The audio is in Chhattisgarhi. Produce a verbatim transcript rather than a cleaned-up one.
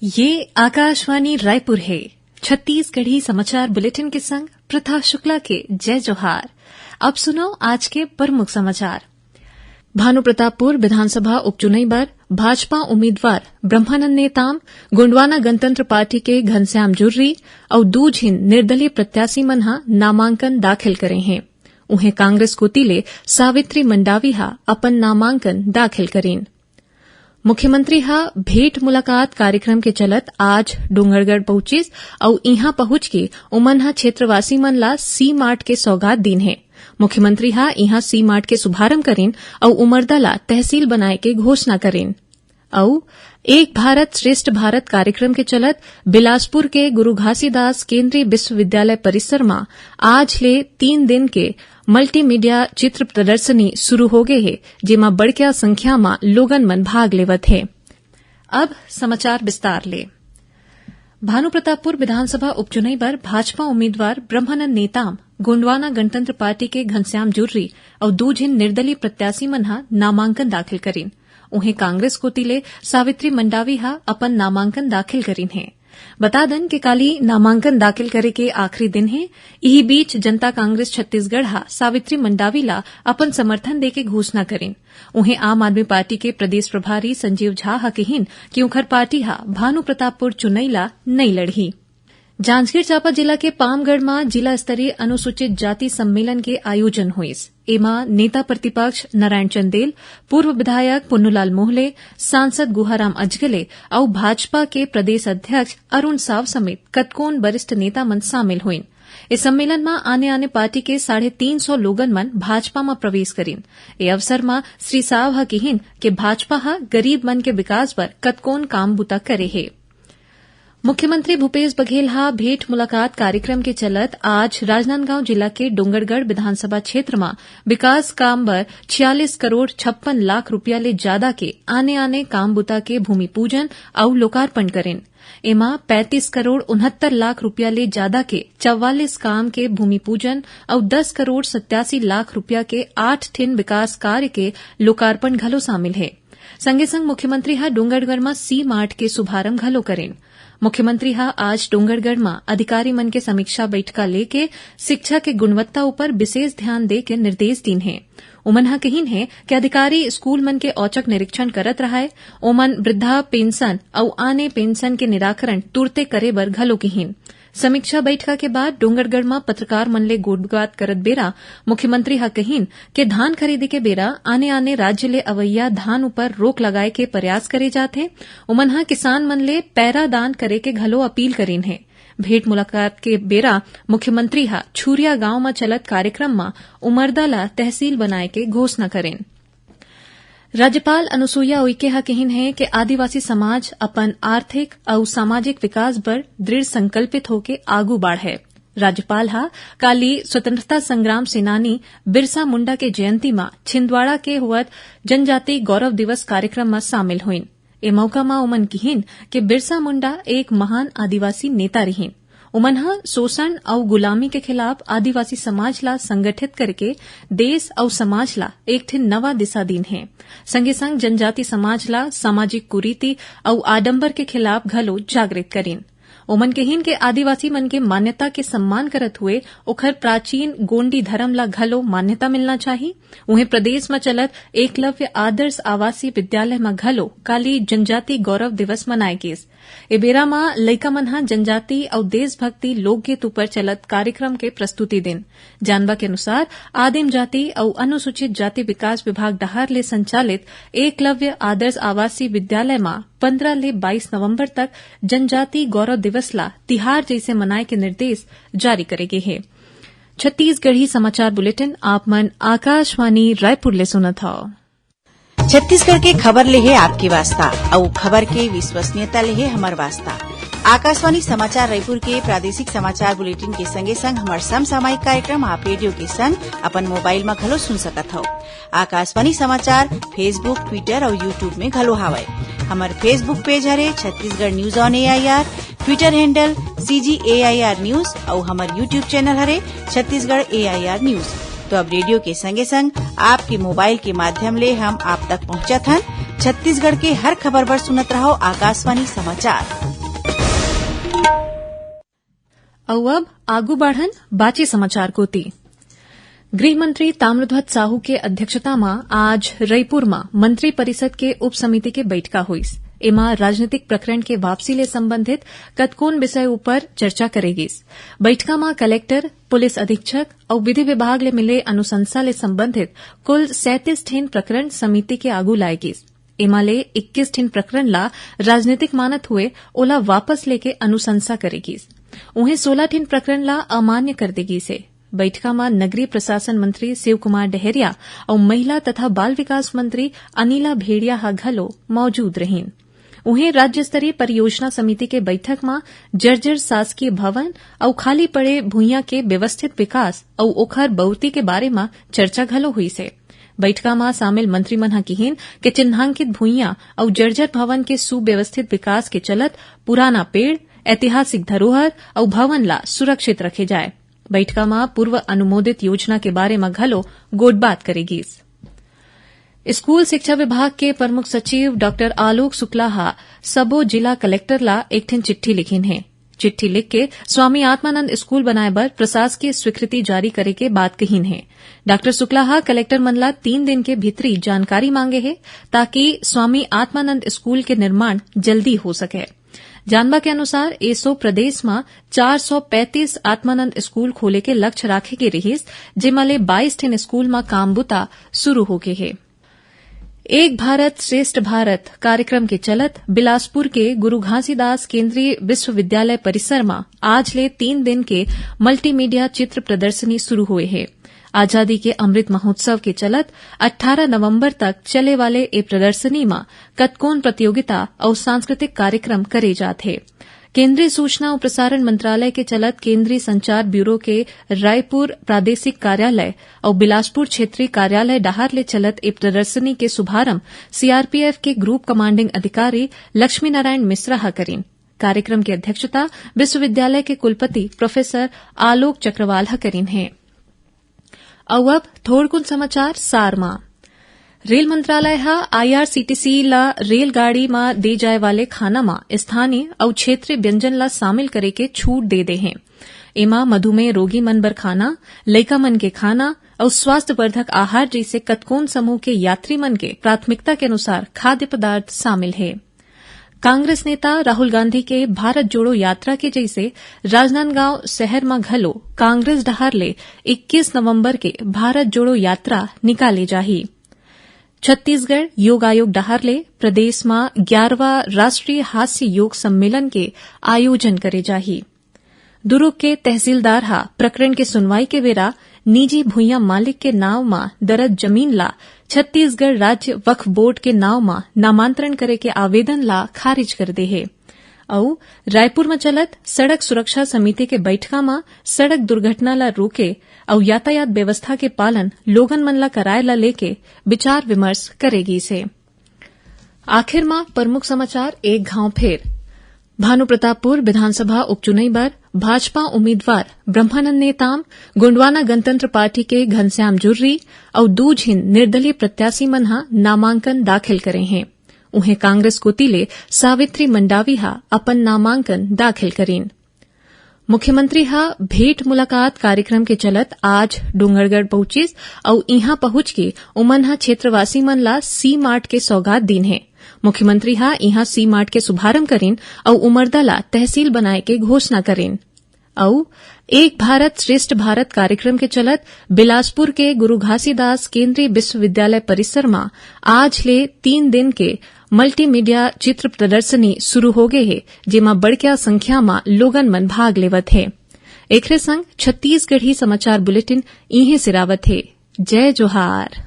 ये आकाशवाणी रायपुर हे। छत्तीसगढ़ी समाचार बुलेटिन के संग प्रथा शुक्ला के जय जोहार। अब सुनव आज के प्रमुख समाचार। भानुप्रतापपुर विधानसभा उपचुनई बर भाजपा उम्मीदवार ब्रह्मानंद नेताम, गोंडवाना गणतंत्र पार्टी के घनश्याम जुर्री अउ दू झिन निर्दलीय प्रत्याशी मन ह नामांकन दाखिल करे हें। उहें, कांग्रेस कोति ले सावित्री मंडावी ह अपन नामांकन दाखिल करिन। मुख्यमंत्री ह भेंट मुलाकात कार्यक्रम के चलत आज डोंगरगढ़ पहुंचिस अउ इहां पहुंच के उमन ह क्षेत्रवासी मन ला सी मार्ट के सौगात दीन हे। मुख्यमंत्री ह इहां सी मार्ट के शुभारंभ करिन अउ उमरदा ला तहसील बनाए के घोषणा करिन। अउ एक भारत श्रेष्ठ भारत कार्यक्रम के चलत बिलासपुर के गुरु घासीदास केंद्रीय विश्वविद्यालय परिसर म आज ले तीन दिन के मल्टीमीडिया चित्र प्रदर्शनी शुरू हो गे हे, जेमा बड़किया संख्या म लोगन मन भाग लेवत हे। अब समाचार विस्तार ले। भानुप्रतापपुर विधानसभा उपचुनई बर भाजपा उम्मीदवार ब्रह्मानंद नेताम, गोंडवाना गणतंत्र पार्टी के घनश्याम जुर्री अउ दू झिन निर्दलीय प्रत्याशी मन ह नामांकन दाखिल करिन। उहें, कांग्रेस कोति ले सावित्री मंडावी ह अपन नामांकन दाखिल करिन हे। बता दन कि काली नामांकन दाखिल करे के आखिरी दिन हे। इही बीच, जनता कांग्रेस छत्तीसगढ़ ह सावित्री मंडावी ला अपन समर्थन देके घोषणा करिन। उहें, आम आदमी पार्टी के प्रदेश प्रभारी संजीव झा ह किहिन कि उंखर पार्टी ह भानुप्रतापपुर चुनई ला नइ लड़ही। जांजगीर चांपा जिला के पामगढ़ म जिला स्तरीय अनुसूचित जाति सम्मेलन के आयोजन होइस। एमा नेता प्रतिपक्ष नारायण चंदेल, पूर्व विधायक पुन्नूलाल मोहले, सांसद गुहाराम अजगले अउ भाजपा के प्रदेश अध्यक्ष अरुण साव समेत कतकोन वरिष्ठ नेता मन शामिल होइन। ए सम्मेलन म आने-आने पार्टी के साढ़े तीन सौ लोगन मन भाजपा म प्रवेश करिन। ए अवसर म श्री साव ह किहिन के भाजपा ह गरीब मन के विकास बर कतकोन काम बूता करे हे। मुख्यमंत्री भूपेश बघेल ह भेंट मुलाकात कार्यक्रम के चलत आज राजनांदगांव जिला के डोंगरगढ़ विधानसभा क्षेत्र म विकास काम बर छियालीस करोड़ छप्पन लाख रुपया ले जादा के आने-आने काम बूता के भूमि पूजन अउ लोकार्पण करिन। एमा पैंतीस करोड़ उनहत्तर लाख रुपया ले जादा के चवालीस काम के भूमि पूजन अउ दस करोड़ सत्यासी लाख रुपया के आठ ठिन विकास कार्य के लोकार्पण घलो शामिल हे। संगे संग मुख्यमंत्री ह डोंगरगढ़ म सी मार्ट के शुभारंभ घलो करिन। मुख्यमंत्री ह आज डोंगरगढ़ म अधिकारी मन के समीक्षा बैठका लेके शिक्षा के गुणवत्ता ऊपर विशेष ध्यान दे के निर्देश दीन हे। उमन ह कहिन हे कि अधिकारी स्कूल मन के औचक निरीक्षण करत रहय, ओमन वृद्धा पेंशन अउ आने पेंशन के निराकरण तुरते करे बर घलो किहिन। समीक्षा बैठका के बाद डोंगरगढ़ म पत्रकार मन ले गोठबात करत बेरा मुख्यमंत्री ह कहिन के धान खरीदी के बेरा आने-आने राज्य ले अवइया धान ऊपर रोक लगाए के प्रयास करे जाथे। उमन ह किसान मन ले पैरा दान करे के घलो अपील करिन हे। भेंट मुलाकात के बेरा मुख्यमंत्री ह छुरिया गांव म चलत कार्यक्रम म उमरदा ल तहसील बनाए के घोषणा करिन। राज्यपाल अनुसुईया उइके ह किहिन हे के आदिवासी समाज अपन आर्थिक अउ सामाजिक विकास बर दृढ़ संकल्पित होके आगू बाढ़य। राज्यपाल ह काली स्वतंत्रता संग्राम सेनानी बिरसा मुंडा के जयंती म छिंदवाड़ा के होवत जनजाति गौरव दिवस कार्यक्रम म शामिल होइन। ए मौका म ओमन किहिन के बिरसा मुंडा एक महान आदिवासी नेता रिहिन। ओमन ह शोषण अउ गुलामी के खिलाफ आदिवासी समाज ला संगठित करके देश अउ समाज ला एक ठिन नवा दिशा दीन हे। संगे संग जनजाति समाज ला सामाजिक कुरीति अउ आडंबर के खिलाफ घलो जागृत करिन। ओमन कहिन के आदिवासी मन के मान्यता के सम्मान करत हुए ओखर प्राचीन गोंडी धर्म ला घलो मान्यता मिलना चाही। उहें, प्रदेश म चलत एकलव्य आदर्श आवासीय विद्यालय म घलो काली जनजाति गौरव दिवस मनाए गिस। ए बेरा म लइका मन ह जनजाति अउ देशभक्ति लोकगीत ऊपर चलत कार्यक्रम के प्रस्तुति दिन। जानबा के अनुसार, आदिम जाति अउ अनुसूचित जाति विकास विभाग डहार ले संचालित एकलव्य आदर्श आवासीय विद्यालय म पंद्रह ले बाईस नवंबर तक जनजाति गौरव दिवस ला तिहार जइसे मनाए के निर्देश जारी करे गे हे। छत्तीसगढ़ी समाचार बुलेटिन आप मन आकाशवाणी रायपुर ले सुनत हव। छत्तीसगढ़ के खबर ले हे आपके वास्ता, अउ खबर के विश्वसनीयता ले हे हमर वास्ता। आकाशवाणी समाचार रायपुर के प्रादेशिक समाचार बुलेटिन के संगे संग हमर समसामयिक कार्यक्रम आप रेडियो के संग अपन मोबाइल म घलो सुन सकत हव। आकाशवाणी समाचार Facebook, Twitter अउ YouTube में घलो हावय। हमर Facebook पेज हरे Chhattisgarh news on AIR, Twitter handle CG AIR news अउ हमर YouTube चैनल हरे छत्तीसगढ़ एआईआर न्यूज। तो अब रेडियो के संगे संग आपके मोबाइल के माध्यम ले हम आप तक पहुंचत हन। छत्तीसगढ़ के हर खबर बर सुनत रहव आकाशवाणी समाचार। अउ अब आगू बाढ़न बाचे समाचार कोति। गृह मंत्री ताम्रध्वज साहू के अध्यक्षता म आज रईपुर म मंत्री परिषद के उप समिति के बइठका होइस। एमा राजनीतिक प्रकरण के वापसी ले संबंधित कतकोन विषय उपर चर्चा करे गिस। बइठका म कलेक्टर, पुलिस अधीक्षक अउ विधि विभाग ले मिले अनुशंसा ले संबंधित कुल सैंतीस ठिन प्रकरण समिति के आगू लाए गिस। एमा ले इक्कीस ठिन प्रकरण ला राजनीतिक मानत हुए ओला वापस लेके अनुशंसा करे गिस। उहें, सोला ठिन प्रकरण ला अमान्य कर दे गिस हे। बइठका म नगरीय प्रशासन मंत्री शिव कुमार डहरिया अउ महिला तथा बाल विकास मंत्री अनिला भेड़िया ह घलो मौजूद रहिन। उहें, राज्य स्तरीय परियोजना समिति के बइठक म जर्जर शासकीय भवन अउ खाली पड़े भुइयां के व्यवस्थित विकास अउ ओखर बउरती के बारे म चर्चा घलो होइस हे। बइठका म शामिल मंत्री मन ह किहिन के चिन्हांकित भुइयां अउ जर्जर भवन के सुव्यवस्थित विकास के चलत पुराना पेड़, ऐतिहासिक धरोहर अउ भवन ला सुरक्षित रखे जाए। बइठका म पूर्व अनुमोदित योजना के बारे म घलो गोठबात करे गिस। स्कूल शिक्षा विभाग के प्रमुख सचिव डॉक्टर आलोक शुक्ला ह सबो जिला कलेक्टर ला एक ठिन चिट्ठी लिखिन हे। चिट्ठी लिख के स्वामी आत्मानंद स्कूल बनाए बर प्रशासकीय स्वीकृति जारी करे के बात कहिन हे। डॉक्टर शुक्ला ह कलेक्टर मन ला तीन दिन के भीतरी जानकारी मांगे हे, ताकि स्वामी आत्मानंद स्कूल के निर्माण जल्दी हो सके। जानबा के अनुसार, एसो प्रदेश म चार सौ पैंतीस आत्मानंद स्कूल खोले के लक्ष्य राखे गे रिहिस, जेमा ले बाईस ठिन स्कूल म काम बुता शुरू हो गे हे। एक भारत श्रेष्ठ भारत कार्यक्रम के चलत बिलासपुर के गुरु घासीदास केंद्रीय विश्वविद्यालय परिसर म आज ले तीन दिन के मल्टीमीडिया चित्र प्रदर्शनी शुरू होए हे। आजादी के अमृत महोत्सव के चलत अट्ठारह नवंबर तक चले वाले ए प्रदर्शनी म कतकोन प्रतियोगिता अउ सांस्कृतिक कार्यक्रम करे जात हे। केंद्रीय सूचना अउ प्रसारण मंत्रालय के चलत केंद्रीय संचार ब्यूरो के रायपुर प्रादेशिक कार्यालय अउ बिलासपुर क्षेत्रीय कार्यालय डहार ले चलत ए प्रदर्शनी के शुभारंभ सीआरपीएफ के ग्रुप कमांडिंग अधिकारी लक्ष्मी नारायण मिश्रा ह करिन। कार्यक्रम के अध्यक्षता विश्वविद्यालय के कुलपति प्रोफेसर आलोक चक्रवाल ह करिन हे। अउ अब थोड़कुन समाचार सार म। रेल मंत्रालय ह आईआरसीटीसी ल रेलगाड़ी म दे जाए वाले खाना म स्थानीय अउ क्षेत्रीय व्यंजन ल शामिल करे के छूट दे दे हे। एमा मधुमेह रोगी मन बर खाना, लइका मन के खाना अउ स्वास्थ्यवर्धक आहार जइसे कतकोन समूह के यात्री मन के प्राथमिकता के अनुसार खाद्य पदार्थ शामिल हे। कांग्रेस नेता राहुल गांधी के भारत जोड़ो यात्रा के जइसे राजनांदगांव शहर म घलो कांग्रेस डहार ले इक्कीस नवंबर के भारत जोड़ो यात्रा निकाले जाही। छत्तीसगढ़ योग आयोग डहार ले प्रदेश म ग्यारहवाँ राष्ट्रीय हास्य योग सम्मेलन के आयोजन करे जाही। दुरूग के तहसीलदार ह प्रकरण के सुनवाई के बेरा निजी भुइयां मालिक के नांव म दरज जमीन ला छत्तीसगढ़ राज्य वक्फ बोर्ड के नांव म नामांतरण करे के आवेदन ला खारिज कर दे हे। अउ रायपुर म चलत सड़क सुरक्षा समिति के बइठका म सड़क दुर्घटना ला रोके अउ यातायात व्यवस्था के पालन लोगन मन ला कराए ला लेके विचार विमर्श करे गीस हे। आखिर म प्रमुख समाचार एक घांव फेर। भानुप्रतापपुर विधानसभा उपचुनई बर भाजपा उम्मीदवार ब्रह्मानंद नेताम, गोंडवाना गणतंत्र पार्टी के घनश्याम जुर्री अउ दू झिन निर्दलीय प्रत्याशी मन ह नामांकन दाखिल करे हें। उहें, कांग्रेस कोति ले सावित्री मंडावी ह अपन नामांकन दाखिल करीन। मुख्यमंत्री ह भेंट मुलाकात कार्यक्रम के चलत आज डोंगरगढ़ पहुंचिस अउ इहां पहुंच के उमन ह क्षेत्रवासी मन ला सी मार्ट के सौगात दीन हे। मुख्यमंत्री ह इहां सी मार्ट के शुभारंभ करीन अउ उमरदा ला तहसील बनाए के घोषणा करीन। अउ एक भारत श्रेष्ठ भारत कार्यक्रम के चलत बिलासपुर के गुरु घासीदास केंद्रीय विश्वविद्यालय परिसर म आज ले तीन दिन के मल्टीमीडिया चित्र प्रदर्शनी शुरू हो गे हे, जेमा बड़किया संख्या म लोगन मन भाग लेवत हे। एकरे संग छत्तीसगढ़ी समाचार बुलेटिन इहें सिरावत हे। जय जोहार।